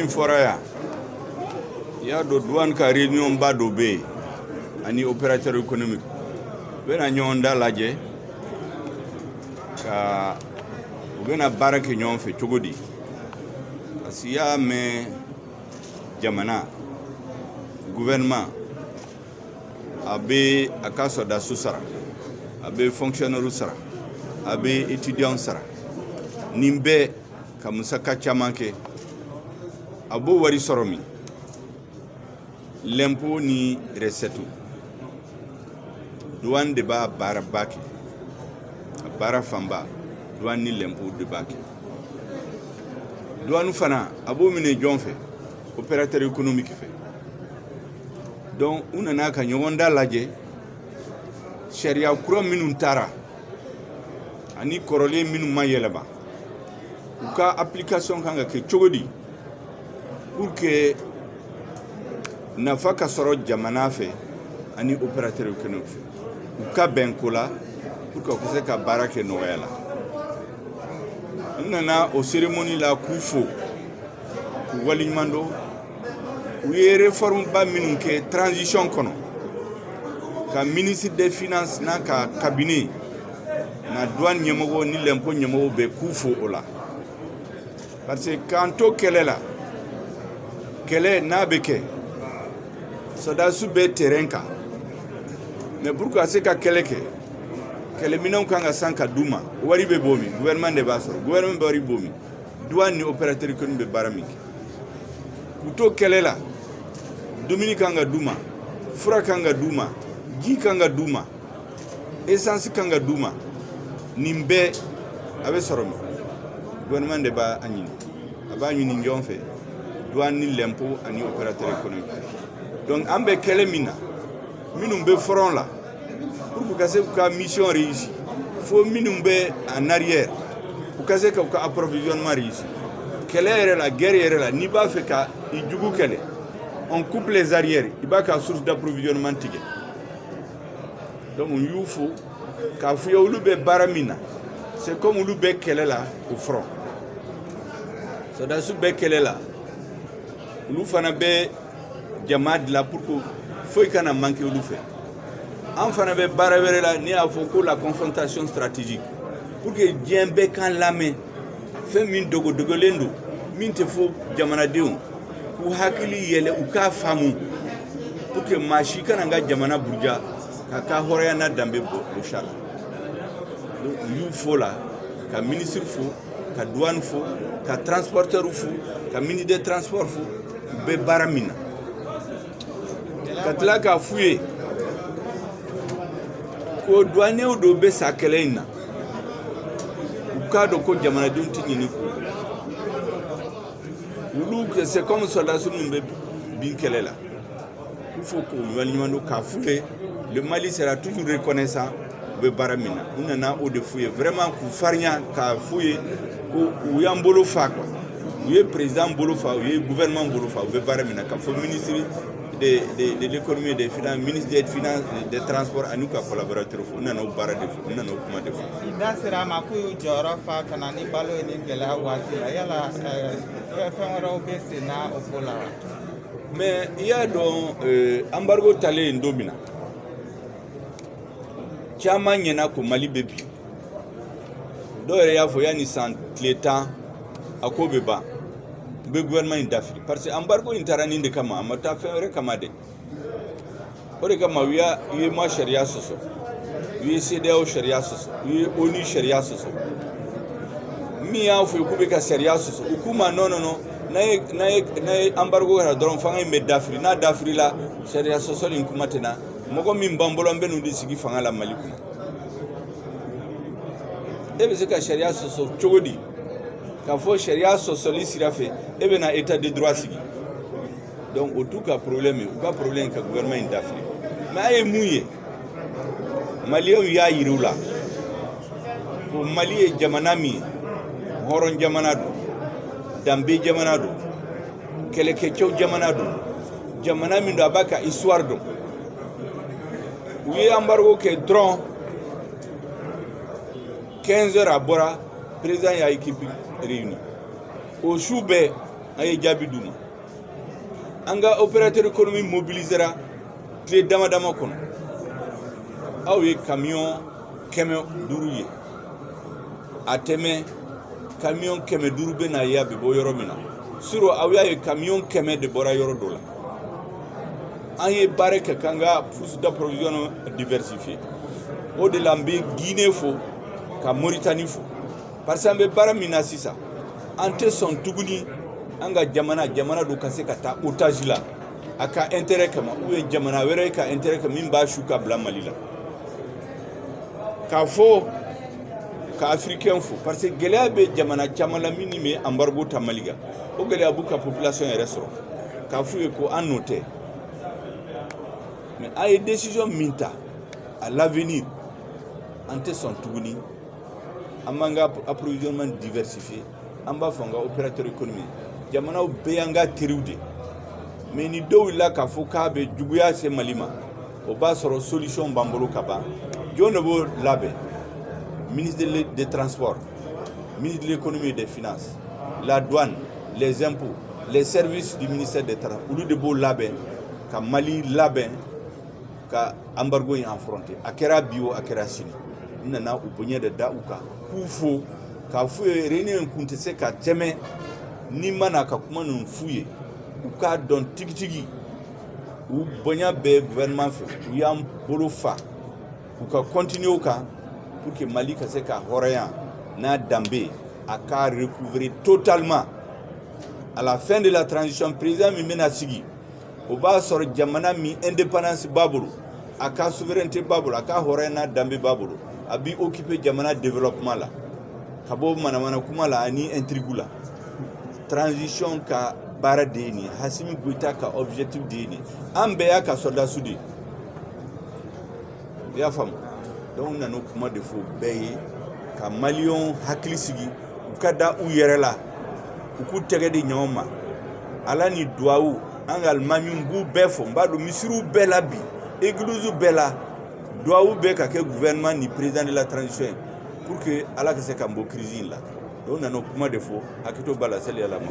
Min fɔra yan, i y'a dɔn, douane ka réunion ba dɔ bɛ yen ani opérateur économique u bɛna ɲɔgɔn da lajɛ ka u bɛna baara kɛ ɲɔgɔn fɛ cogo di, parce que i y'a mɛn, jamana gouvernement a bɛ a ka sɔrɔdasiw sara, a bɛ fonctionnaire sara, a bɛ étudiant sara, nin bɛɛ ka musaka caman kɛ. A b'o wari sɔrɔ min? L'impôt ni recette. Douane de b'a baaraba kɛ, a baara fanba, douane ni l'impôt de b'a kɛ. Douane fana, a b'o minɛ jɔn fɛ? Opérateur économique fɛ. Donc u nana ka ɲɔgɔn da lajɛ, sariya kura minnu taara ani kɔrɔlen minnu ma yɛlɛma, u ka application kan ka kɛ cogo di pour que nafa ka sɔrɔ jamana fɛ ani opérateur économique fɛ, u ka bɛn ko la pour que u ka se ka baara kɛ nɔgɔya la. N nana o cérémonie la k'u fo, k'u waleɲuman dɔn. U ye réforme ba minnu kɛ transition kɔnɔ, ka ministre des Finances n'a ka cabinet na, douane ɲɛmɔgɔ ni l'impôt ɲɛmɔgɔ bɛɛ, k'u fo o la, parce que k'an to kɛlɛ la, kɛlɛ n'a bɛ kɛ, sɔrɔdasiw bɛ terrain kan, mais pour que a se ka kɛlɛ kɛ, kɛlɛminɛnw kan ka san ka d'u ma. Wari bɛ bɔ min? Gouvernement de b'a sɔrɔ. Gouvernement bɛ wari bɔ min? Douane ni opérateur économique bɛ baara min kɛ. K'u to kɛlɛ la, dumuni kan ka d'u ma, fura kan ka d'u ma, ji kan ka d'u ma, essence kan ka d'u ma. Nin bɛɛ a bɛ sɔrɔ min? Gouvernement de b'a ɲini. A b'a ɲini jɔn fɛ? Douane ni l'impôt ani opérateur économique. Donc an bɛ kɛlɛ min na, minnu bɛ front la, pour que ka se k'u ka mission réussir, fo minnu bɛ en arrière, u ka se k'u ka approvisionnement réussir. Kɛlɛ yɛrɛ la, guerre yɛrɛ la, n'i b'a fɛ ka i jugu kɛlɛ, on coupe les arrières, i b'a ka source d'approvisionnement tigɛ. Donc n y'u fo k'a f'i ye, olu bɛ baara min na, c'est comme olu bɛ kɛlɛ la au front. Sɔrɔdasiw bɛ kɛlɛ la, olu fana bɛ jama dilan pour que foyi kana manquer olu fɛ. An fana bɛ baara wɛrɛ la, ne y'a fɔ ko la confrontation stratégique, pour que diɲɛ bɛɛ k'an lamɛn, fɛn min dogodogolen don, min tɛ fɔ jamanadenw k'u hakili yɛlɛ, u k'a faamu, pour que maa si kana n ka jamana buruja k'a ka hɔrɔnya n'a danbe bɔ la. Donc u y'u fo la, ka ministre fo, ka douane fo, ka transporteur fo, ka ministre des Transports fo, u bɛ baara min na. Ka tila k'a f'u ye ko douaniers dɔw bɛ sa kɛlɛ in na, u k'a dɔn ko jamanadenw tɛ ɲini k'u olu. C'est comme soldats minnu bɛ bin kɛlɛ la, k'u fo, k'u waleɲuman dɔn, k'a f'u ye le Mali sera toujours reconnaissant. U bɛ baara min na, u nana o de f'u ye vraiment, k'u farinya, k'a f'u ye ko u y'an bolo fa quoi, u ye président bolo fa, u ye gouvernement bolo fa, u bɛ baara min na. Ka fɔ ministre de l'Économie et des Finances, ministre des Finances, des Transports ani ka collaborateur fo. U nana o baara de fɔ, u nana o kuma de fɔ. I da sera a ma k'u y'u jɔyɔrɔ fa ka na ni balo ye ni gɛlɛya waati la. Yala fɛn wɛrɛw bɛ sen na o ko la wa? Mais i y'a dɔn, embargo talen don min na, caman ɲɛna ko Mali bɛ bi. Dɔw yɛrɛ y'a fɔ yanni san tile 10, a ko bɛ ban, u bɛ gouvernement in dafiri, parce que embargo in taara nin de kama, a ma taa fɛn wɛrɛ kama dɛ. O de kama u y'a UEMOA sariya sɔsɔ, u ye CEDEAO sariya sɔsɔ, u ye ONU sariya sɔsɔ. Min y'a fɔ k'u bɛ ka sariya sɔsɔ, u k'u ma non, non, non, n'a ye embargo kɛra dɔrɔn, fanga in bɛ dafiri. N'a dafirila, sariya sɔsɔ nin kuma tɛ na. Mɔgɔ min b'an bolo, an bɛ n'u de sigi fanga la Mali kɔnɔ. E bɛ se ka sariya sɔsɔ cogo di, k'a fɔ sariya sɔsɔli sira fɛ e bɛna état de droit sigi? Donc o t'u ka problème ye. U ka problème ka gouvernement in dafiri. Mais a ye mun ye? Maliyɛnw y'a yira u la ko Mali ye jamana min ye, hɔrɔn jamana don, danbe jamana don, kɛlɛkɛcɛw jamana don, jamana min don, a b'a ka histoire dɔn. U ye embargo kɛ dɔrɔn, 15 heures a bɔra, président y'a équipe réuni o su bɛɛ. An ye jaabi d'u ma. An ka opérateur économique mobilisera tile dama dama kɔnɔ. Aw ye camion 500 ye, a tɛmɛ camion 500 bɛ na ye, a bɛ bɔ yɔrɔ min na surɔ, aw y'a ye camion 100 de bɔra yɔrɔ dɔ la. An ye baara kɛ k'an ka source d'approvisionnement diversifier. O de la n bɛ Guinée fo ka Mauritanie fo, parce que an bɛ baara min na sisan, an tɛ sɔn tuguni an ka jamana dɔ ka se ka taa otage la a ka intérêt kama, ou bien jamana wɛrɛ ka intérêt kama min b'a su ka bila Mali la. K'a fɔ ka Africain fo, parce que gɛlɛya bɛ jamana caman la min bɛ embargo ta Mali kan, o gɛlɛya b'u ka population yɛrɛ sɔrɔ. K'a f'u ye ko an n'o tɛ, mais an ye décision min ta, à l'avenir an tɛ sɔn tuguni. An b'an ka approvisionnement diversifier. An b'a fɔ an ka opérateur économique, jamanaw bɛɛ y'an ka teriw de, mais ni dɔw wulila k'a fɔ k'a bɛ juguya se Mali ma, o b'a sɔrɔ solution b'an bolo ka ban. Jɔn de b'o labɛn? Ministre des Transports, ministre de l'Économie et des Finances, la douane, les impôts, les services du ministère des Transports, olu de b'o labɛn ka Mali labɛn ka embargo in affronter. A kɛra bi o, a kɛra sini, n nana u bonya de da u kan k'u fo, k'a f'u ye réunion in kun tɛ se ka tɛmɛ ni ma na ka kuma ninnu f'u ye, u k'a dɔn tigitigi u bonya bɛ gouvernement fɛ. U y'an bolo fa, u ka continuer o kan pour que Mali ka se ka hɔrɔnya n'a danbe a k'a recouvrer totalement à la fin de la transition. Président min bɛna sigi, o b'a sɔrɔ jamana min indépendance b'a bolo, a ka souveraineté b'a bolo, a ka hɔrɔnya n'a danbe b'a bolo, a b'i occuper jamana développement la, ka bɔ manamana kuma la ani intrigue la. Transition ka baara de ye nin ye. Assimi Goïta ka objectif de ye nin ye. An bɛɛ y'a ka soldats de ye, i y'a faamu? Donc n nana o kuma de fɔ bɛɛ ye ka Maliyɛnw hakili sigi, u ka da u yɛrɛ la, u k'u tɛgɛ di ɲɔgɔn ma, Ala ni duwawu. An ka alimamiw b'u bɛɛ fo. N b'a dɔn misiriw bɛɛ la bi, église bɛɛ la, duwawu bɛɛ ka kɛ gouvernement ni président de la transition ye pour que Ala ka se ka n bɔ crise in la. Donc n nana o kuma de fɔ. Hakɛto b'a la, sali ala ma.